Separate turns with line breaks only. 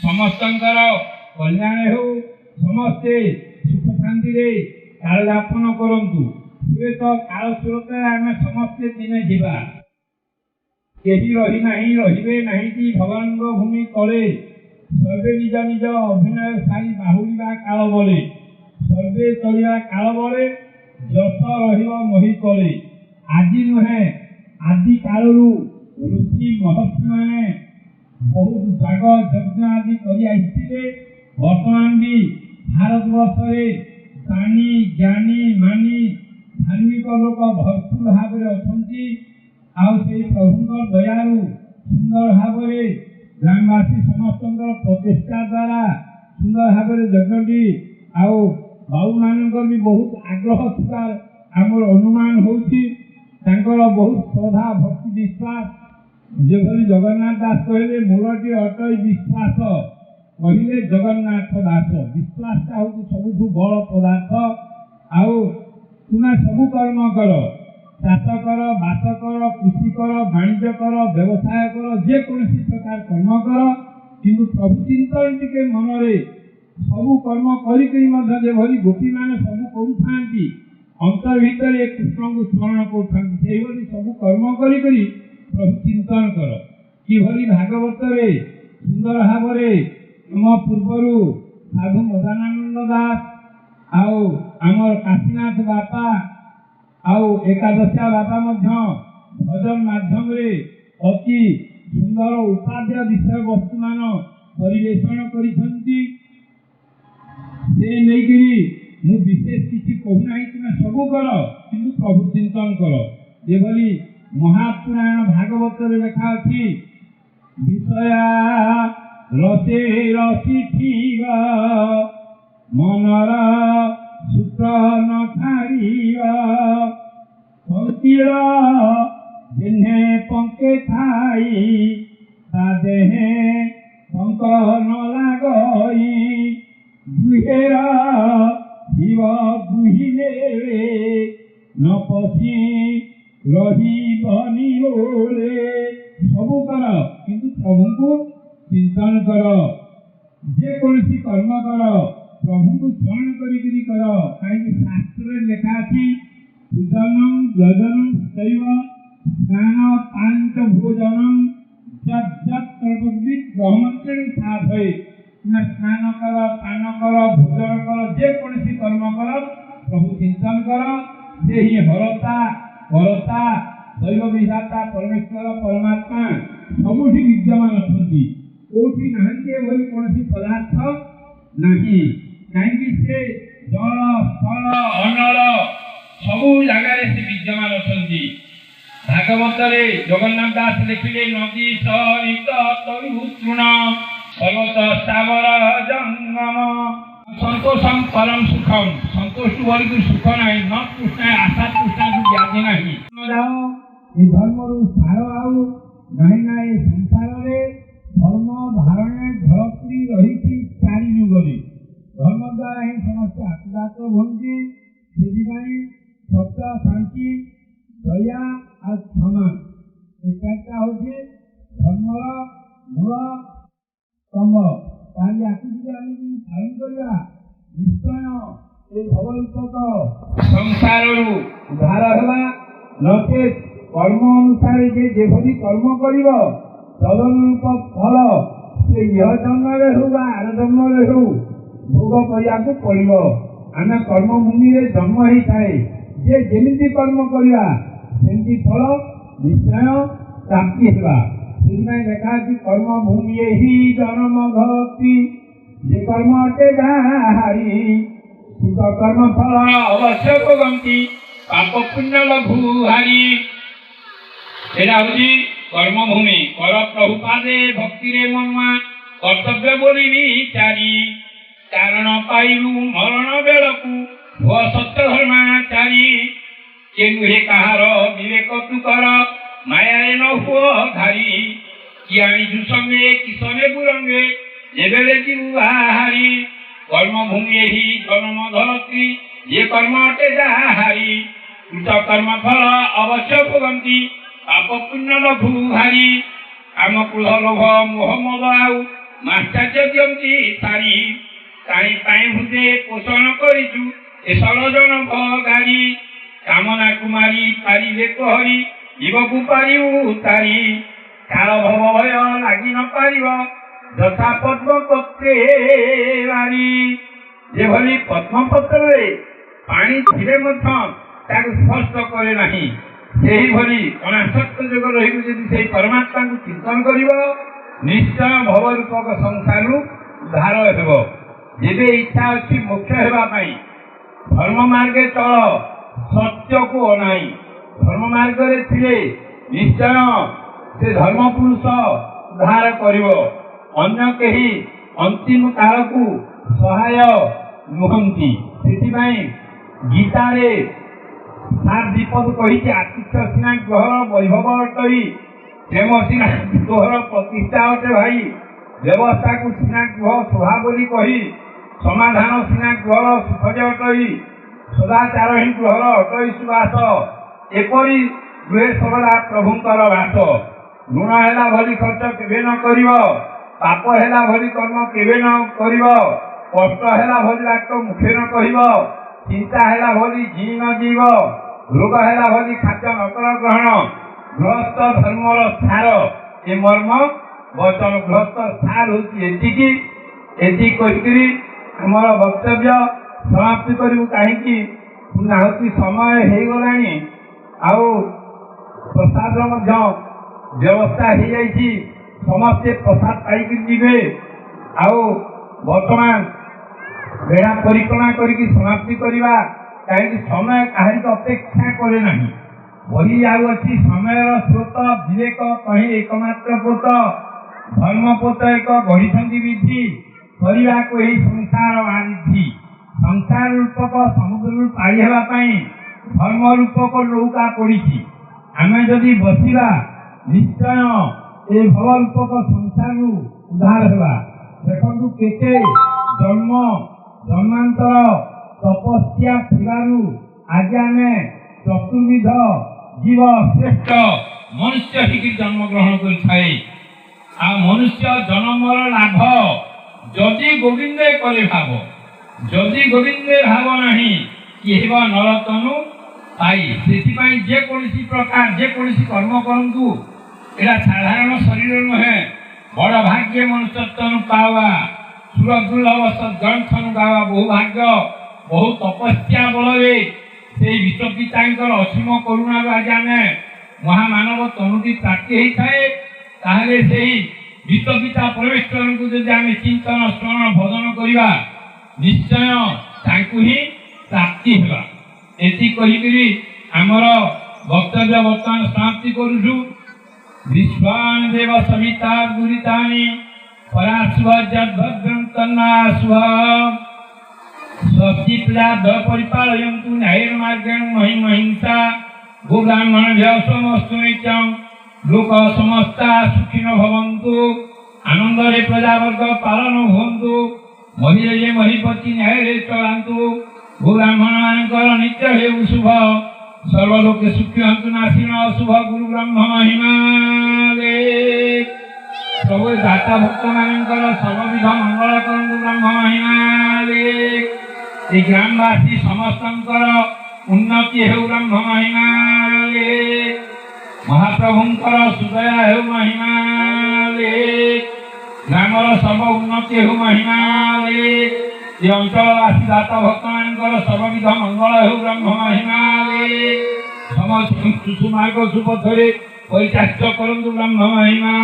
ସମସ୍ତଙ୍କର କଲ୍ୟାଣ ହେଉ, ସମସ୍ତେ ସୁଖ ଶାନ୍ତିରେ କାଳଯାପନ କରନ୍ତୁ। ହୁଏତ କାଳ ସ୍ରୋତରେ ଆମେ ସମସ୍ତେ ଦିନେ ଯିବା। କେହି ରହି ନାହିଁ, ରହିବେ ନାହିଁ କି ଭଗବାନଙ୍କ ଭୂମି ତଳେ। ସର୍ବେ ନିଜ ନିଜ ଅଭିନୟ ସାରି ବାହୁଡ଼ିବା କାଳ ବଳେ। ସର୍ବେ ଚଳିବା କାଳ ବଳେ, ଯଶ ରହିବ ମହି ତଳେ। ଆଜି ନୁହେଁ, ଆଦି କାଳରୁ ଋଷି ମହର୍ଷିମାନେ ବହୁତ ଯାଗ ଯଜ୍ଞ ଆଦି କରି ଆସିଥିଲେ। ବର୍ତ୍ତମାନ ବି ଭାରତବର୍ଷରେ ଦାନୀ, ଜ୍ଞାନୀ, ମାନି, ଧାର୍ମିକ ଲୋକ ଭରପୁର ଭାବରେ ଅଛନ୍ତି। ଆଉ ସେଇ ପ୍ରଭୁଙ୍କ ଦୟାରୁ ସୁନ୍ଦର ଭାବରେ ଗ୍ରାମବାସୀ ସମସ୍ତଙ୍କର ପ୍ରଚେଷ୍ଟା ଦ୍ୱାରା ସୁନ୍ଦର ଭାବରେ ଯଜ୍ଞଟି ଆଉ ବାବୁମାନଙ୍କର ବି ବହୁତ ଆଗ୍ରହ ଥିବା ଆମର ଅନୁମାନ ହେଉଛି। ତାଙ୍କର ବହୁତ ଶ୍ରଦ୍ଧା, ଭକ୍ତି, ବିଶ୍ୱାସ। ଯେଭଳି ଜଗନ୍ନାଥ ଦାସ କହିଲେ, "ମୂଳଟି ଅଟଇ ବିଶ୍ୱାସ", କହିଲେ ଜଗନ୍ନାଥ ଦାସ। ବିଶ୍ୱାସଟା ହେଉଛି ସବୁଠୁ ବଡ଼ ପଦାର୍ଥ। ଆଉ ତୁମେ ସବୁ କର୍ମ କର, ଚାଷ କର, ବାସ କର, କୃଷି କର, ବାଣିଜ୍ୟ କର, ବ୍ୟବସାୟ କର, ଯେକୌଣସି ପ୍ରକାର କର୍ମ କର, କିନ୍ତୁ ପ୍ରଭୁ ଚିନ୍ତନ ଟିକେ ମନରେ ସବୁ କର୍ମ କରିକରି ମଧ୍ୟ ଯେଭଳି ଗୋପୀମାନେ ସବୁ କରୁଥାନ୍ତି, ଅନ୍ତର ଭିତରେ କୃଷ୍ଣଙ୍କୁ ସ୍ମରଣ କରୁଥାନ୍ତି, ସେଇଭଳି ସବୁ କର୍ମ କରି କରି ପ୍ରଭୁ ଚିନ୍ତନ କର। କିଭଳି ଭାଗବତରେ ସୁନ୍ଦର ଭାବରେ ଆମ ପୂର୍ବରୁ ସାଧୁ ମଦନାନନ୍ଦ ଦାସ ଆଉ ଆମର କାଶୀନାଥ ବାପା ଆଉ ଏକାଦଶିଆ ବାପା ମଧ୍ୟ ଭଜନ ମାଧ୍ୟମରେ ଅତି ସୁନ୍ଦର ଉପାଦେୟ ବିଷୟବସ୍ତୁମାନ ପରିବେଷଣ କରିଛନ୍ତି। ସେ ନେଇକରି ମୁଁ ବିଶେଷ କିଛି କହୁନାହିଁ। ତୁମେ ସବୁ କର, କିନ୍ତୁ ପ୍ରଭୁ ଚିନ୍ତନ କର। ଯେଭଳି ମହାପୁରାଣ ଭାଗବତରେ ଲେଖା ଅଛି, ବିଷୟା ରସେ ରସିଥିବ, ମନର ସୂତ୍ର ନ ଛାଡ଼ିବ, ପଙ୍କିଳ ଯେହ୍ନେ ପଙ୍କେ ଥାଇ, ତା ଦେହେ ପଙ୍କ ନ ଲାଗଇ, ଗୁହେର ଶିବ ଗୁହିଲେ ନ ପଶି ରହିବନି ଓଳେ। ସବୁ କର, କିନ୍ତୁ ପ୍ରଭୁଙ୍କୁ ଚିନ୍ତନ କର। ଯେକୌଣସି କର୍ମ କର, ପ୍ରଭୁଙ୍କୁ ସ୍ମରଣ କରିକିରି କର। କାହିଁକି ଶାସ୍ତ୍ରରେ ଲେଖା ଅଛି, ପୂଜନଂ ଯଜନଂ ଚୈବ ସ୍ନାନ ପାଞ୍ଚ ଭୋଜନଂ ଯତ୍ ବ୍ରହ୍ମମନ୍ତ୍ରେଣ ସାଧୟେତ୍। ତୁମେ ସ୍ନାନ କର, ପାନ କର, ଭୋଜନ କର, ଯେକୌଣସି କର୍ମ କର, ପ୍ରଭୁ ଚିନ୍ତନ କର। ସେ ହିଁ ହରତା କରତା, ଦୈବ ବିଧାତା ପରମେଶ୍ୱର ପରମାତ୍ମା ସବୁଠି ବିଦ୍ୟମାନ ଅଛନ୍ତି। କୋଉଠି ନାହାନ୍ତି ଏଭଳି କୌଣସି ପଦାର୍ଥ ନାହିଁ। କାହିଁକି ସେ ଜଳ, ସ୍ଥଳ, ଅନଳ ସବୁ ଜାଗାରେ ସେ ବିଦ୍ୟମାନ ଅଛନ୍ତି। ଭାଗବତରେ ଜଗନ୍ନାଥ ଦାସ ଲେଖିଲେ, ନଦୀ, ସରିତ, ତରୁ, ତୃଣ, ପର୍ବତ, ସ୍ଥାବର, ଜଙ୍ଗମ, ସନ୍ତୋଷಂ ପରମ ସୁଖମ। ସନ୍ତୋଷ ବଳିକି ସୁଖ ନାହିଁ। ନ ତୃଷ୍ଣା, ଆଶା ତୃଷ୍ଣାକୁ ବ୍ୟାଧି ନାହିଁ। ଯାଅ ଏ ଧର୍ମରୁ ସାର ଆଉ ନାହିଁ ନା ଏ ସଂସାରରେ। ଧର୍ମ ଧାରଣେ ଧରତ୍ରୀ ରହିଛି ଚାରି ଯୁଗରେ। ଧର୍ମ ଦ୍ୱାରା ହିଁ ସମସ୍ତେ ଆତ୍ମଜାତ ହୁଅନ୍ତି। ସେଥିପାଇଁ ସତ୍ୟ, ଶାନ୍ତି, ଦୟା ଆଉ କ୍ଷମା, ଏ ଚାରିଟା ହଉଛି ଧର୍ମର ମୂଳ ସ୍ତମ୍ଭ। ତାହେଲେ ଆକୁ ଯଦି ଆମେ ଯଦି ପାଳନ କରିବା, ନିଶ୍ଚୟ ଏ ଭବରୂପକ ସଂସାରରୁ ଉଦ୍ଧାର ହେବା। ନଚେତ୍ କର୍ମ ଅନୁସାରେ ଯେ ଯେଭଳି କର୍ମ କରିବ, ତଦନୁରୂପ ଫଳ ସେ ଇହ ଜନ୍ମରେ ହେଉ ବା ଆର ଜନ୍ମରେ ହେଉ ଭୋଗ କରିବାକୁ ପଡ଼ିବ। ଆମେ କର୍ମଭୂମିରେ ଜନ୍ମ ହେଇଥାଏ। ଯେ ଯେମିତି କର୍ମ କରିବା, ସେମିତି ଫଳ ନିଶ୍ଚୟ ପ୍ରାପ୍ତି ହେବା। ସେଥିପାଇଁ ଲେଖା ଅଛି, କର୍ମଭୂମି ଏହି ଜନ୍ମ ଧରତି, ଯେ କର୍ମ ଅଟେ ଯାହାରି, କୃତ କର୍ମ ଫଳ ଅବଶ୍ୟ ଭୋଗନ୍ତି, ପାପ ପୁଣ୍ୟ ଲଘୁ ହାରି। ଏଇଟା ହଉଛି କର୍ମଭୂମି। କର ପ୍ରଭୁପାଦେ ଭକ୍ତିରେ ମନୁଆ କର୍ତ୍ତବ୍ୟ ବୋଲି ବିଚାରି, କାରଣ ପାଇଲୁ ମରଣ ବେଳକୁ ହୁଅ ସତ୍ୟ ଧର୍ମାଚାରୀ। କେ ନୁହେଁ କାହାର ବିବେକ ତୁ କର, ମାୟାରେ ନ ହୁଅ ଘାରି, କି ଆଣିଛୁ ସଙ୍ଗେ, କିସ ନେବୁ ରଙ୍ଗେ, ଯେବେଳେ ଯିବୁ ବାହାରି। କର୍ମଭୂମି ଏହି ଜନ୍ମ ଧରତ୍ରୀ, ଯେ କର୍ମ ଅଟେ ଯାହାରି, କୃତ କର୍ମ ଫଳ ଅବଶ୍ୟ ଭୋଗନ୍ତି, ପାପ ପୁଣ୍ୟ ଲଘୁ ହାରି। କାମ, କ୍ରୋଧ, ଲୋଭ, ମୋହ, ମଦ ଆଉ ମାଶ୍ଚର୍ଯ୍ୟ ଦିଅନ୍ତି ସାରି। କାହିଁ ପାଇଁ ଭୂତେ ପୋଷଣ କରିଛୁ ଏ ଷଡ଼ଜନ ଭଗାରୀ। କାମନାକୁ ମାରି ପାରିଲେ କହରି ଜୀବକୁ ପାରିବୁ ତାରି। କାଳ ଭବ ଭୟ ଲାଗି ନ ପାରିବ ଯଥା ପଦ୍ମ ପତ୍ରେ ବାରି। ଯେଭଳି ପଦ୍ମପତ୍ରରେ ପାଣି ଥିଲେ ମଧ୍ୟ ତାକୁ ସ୍ପର୍ଶ କରେ ନାହିଁ, ସେହିଭଳି ଅନାସକ୍ତ ଯୋଗ ରହିବୁ। ଯଦି ସେଇ ପରମାତ୍ମାଙ୍କୁ ଚିନ୍ତନ କରିବ, ନିଶ୍ଚୟ ଭବ ରୂପକ ସଂସାରରୁ ଉଦ୍ଧାର ହେବ। ଯେବେ ଇଚ୍ଛା ଅଛି ମୋକ୍ଷ ହେବା ପାଇଁ, ଧର୍ମ ମାର୍ଗେ ଚଳ, ସତ୍ୟକୁ ଅନାଇ। ଧର୍ମ ମାର୍ଗରେ ଥିଲେ ନିଶ୍ଚୟ ସେ ଧର୍ମ ପୁରୁଷ ଉଦ୍ଧାର କରିବ। ଅନ୍ୟ କେହି ଅନ୍ତିମ କାଳକୁ ସହାୟ ନୁହନ୍ତି। ସେଥିପାଇଁ ଗୀତାରେ ସାତ ବିପଦ କହିଛି। ଆତିଥ୍ୟ ସିନା ଗୃହର ବୈଭବ ଅଟଇ, ପ୍ରେମ ସିନା ଗୃହର ପ୍ରତିଷ୍ଠା ଅଟେ ଭାଇ। ବ୍ୟବସ୍ଥାକୁ ସିନା ଗୃହ ଶୋଭା ବୋଲି କହି, ସମାଧାନ ସିନା ଗୃହର ସୁଖ ଯେ ଅଟଇ। ସଦାଚାର ହିଁ ଗୃହର ଅଟଇ ସୁବାସ, ଏପରି ଗୃହେ ସର୍ବଦା ପ୍ରଭୁଙ୍କର ବାସ। ଋଣ ହେଲା ଭଳି ଖର୍ଚ୍ଚ କେବେ ନ କରିବ, ପାପ ହେଲା ଭଳି କର୍ମ କେବେ ନ କରିବ, କଷ୍ଟ ହେଲା ଭଳି ବାକ୍ୟ ମୁଖେ ନ କହିବ, ଚିନ୍ତା ହେଲା ଭଳି ଜି ନ ଯିବ, ରୋଗ ହେଲା ଭଳି ଖାଦ୍ୟ ନ କର ଗ୍ରହଣ। ଗୃହସ୍ଥ ଧର୍ମର ସାର ଏ ମର୍ମ ବଚନ। ଗୃହସ୍ଥ ସାର ହଉଛି ଏତିକି। ଏତିକି କହିକିରି ଆମର ବକ୍ତବ୍ୟ ସମାପ୍ତି କରିବୁ। କାହିଁକି ପୂର୍ଣ୍ଣାହୁତି ସମୟ ହେଇଗଲାଣି ଆଉ ପ୍ରସାଦର ମଧ୍ୟ ବ୍ୟବସ୍ଥା ହେଇଯାଇଛି। ସମସ୍ତେ ପ୍ରସାଦ ପାଇକି ଯିବେ। ଆଉ ବର୍ତ୍ତମାନ ବେଢ଼ା ପରିକ୍ରମା କରିକି ସମାପ୍ତି କରିବା, କାହିଁକି ସମୟ କାହାରିକୁ ଅପେକ୍ଷା କରେ ନାହିଁ। ବହି ଆଉ ଅଛି, ସମୟର ସ୍ରୋତ ବିବେକ କହି ଏକମାତ୍ର ପୋତ, ଧର୍ମପୋତ ଏକ ଗଢ଼ିଛନ୍ତି ବିଧି, କରିବାକୁ ଏହି ସଂସାର ବାରିଧି। ସଂସାର ରୂପକ ସମୁଦ୍ରରୁ ପାରି ହେବା ପାଇଁ ଧର୍ମ ରୂପକ ନୌକା ପଡ଼ିଛି। ଆମେ ଯଦି ବସିବା, ନିଶ୍ଚୟ ଏ ଭବ ରୂପକ ସଂସାରରୁ ଉଦ୍ଧାର ହେବା। ଦେଖନ୍ତୁ, କେତେ ଜନ୍ମ ଜନ୍ମାନ୍ତର ତପସ୍ୟା ଥିବାରୁ ଆଜି ଆମେ ଚତୁର୍ବିଧ ଜୀବ ଶ୍ରେଷ୍ଠ ମନୁଷ୍ୟ ହେଇକି ଜନ୍ମଗ୍ରହଣ କରିଥାଏ। ଆଉ ମନୁଷ୍ୟ ଜନ୍ମର ଲାଭ ଯଦି ଗୋବିନ୍ଦେ କରେ ଭାବ। ଯଦି ଗୋବିନ୍ଦେ ଭାବ ନାହିଁ, କି ହେବ ନରତନୁ ପାଇ। ସେଥିପାଇଁ ଯେକୌଣସି ପ୍ରକାର ଯେକୌଣସି କର୍ମ କରନ୍ତୁ, ଏଇଟା ସାଧାରଣ ଶରୀର ନୁହେଁ। ବଡ଼ ଭାଗ୍ୟ ମନୁଷ୍ୟତନୁ ପାଇବା, ସୁର ଦୁର୍ଲଭ ସଦ୍ଗ୍ରନ୍ଥନୁ ଗାଇବା। ବହୁ ଭାଗ୍ୟ, ବହୁ ତପସ୍ୟା ବଳରେ ସେଇ ବିଶ୍ୱପିତାଙ୍କର ଅସୀମ କରୁଣାରୁ ଆଜି ଆମେ ମହାମାନବ ତନୁଟି ପ୍ରାପ୍ତି ହେଇଥାଏ। ତାହେଲେ ସେଇ ବିଶ୍ୱପିତା ପରମେଶ୍ୱରଙ୍କୁ ଯଦି ଆମେ ଚିନ୍ତନ, ସ୍ମରଣ, ଭଜନ କରିବା, ନିଶ୍ଚୟ ତାଙ୍କୁ ହିଁ ପ୍ରାପ୍ତି ହେବା। ଏତିକି କହିକିରି ଆମର ବକ୍ତବ୍ୟ ବର୍ତ୍ତମାନ ସମାପ୍ତି କରୁଛୁ। ବିଶ୍ୱାନ ଦେବ ସବିତା ଦୁରିତାନି ପରାଶୁଭ ଯଦ୍ଭଦ୍ରଂ ତନ୍ନାଶୁଭ। ସ୍ୱସ୍ତି ପ୍ରଜାଭ୍ୟ ପରିପାଳୟନ୍ତୁ ନ୍ୟାୟେନ ମାର୍ଗେଣ ମହିଁ ମହିଷାଃ। ଗୋବ୍ରାହ୍ମଣେଭ୍ୟଃ ଶୁଭମସ୍ତୁ ନିତ୍ୟଂ। ଲୋକ ସମସ୍ତା ସୁଖିନୋ ଭବନ୍ତୁ। ଆନନ୍ଦରେ ପ୍ରଜାବର୍ଗ ପାଳନ ହୁଅନ୍ତୁ। ମହିରେ ମହିପତି ନ୍ୟାୟରେ ଚଳାନ୍ତୁ। ଗୋବ୍ରାହ୍ମଣ ମାନଙ୍କର ନିତ୍ୟ ହେଉ ଶୁଭ। ସର୍ବଲୋକେ ସୁଖୀ ହୁଅନ୍ତୁ, ନାଶିଣ ଅଶୁଭ। ଗୁରୁ ବ୍ରହ୍ମ ମହିମା। ପ୍ରଭୁ ଦାତା ଭକ୍ତ ମାନଙ୍କର ସର୍ବବିଧ ମଙ୍ଗଳ କରନ୍ତୁ। ବ୍ରହ୍ମ ମହିମା। এই ଗ୍ରାମବାସୀ ସମସ୍ତଙ୍କର ଉନ୍ନତି ହେଉ। ବ୍ରହ୍ମ ମହିମା। ମହାପ୍ରଭୁଙ୍କର ସୁଦୟା ହେଉ। ମହିମା। ଗ୍ରାମର ସର୍ବ ଉନ୍ନତି ହେଉ। ମହିମା। ଏ ଅଞ୍ଚଳବାସୀ ଦାତା ଭକ୍ତମାନଙ୍କର ସର୍ବବିଧ ମଙ୍ଗଳ ହେଉ। ବ୍ରହ୍ମ ମହିମା। ସମସ୍ତ ସୁମାର୍ଗ ସୁପଥରେ ପରିଚାଳିତ କରନ୍ତୁ। ବ୍ରହ୍ମ ମହିମା।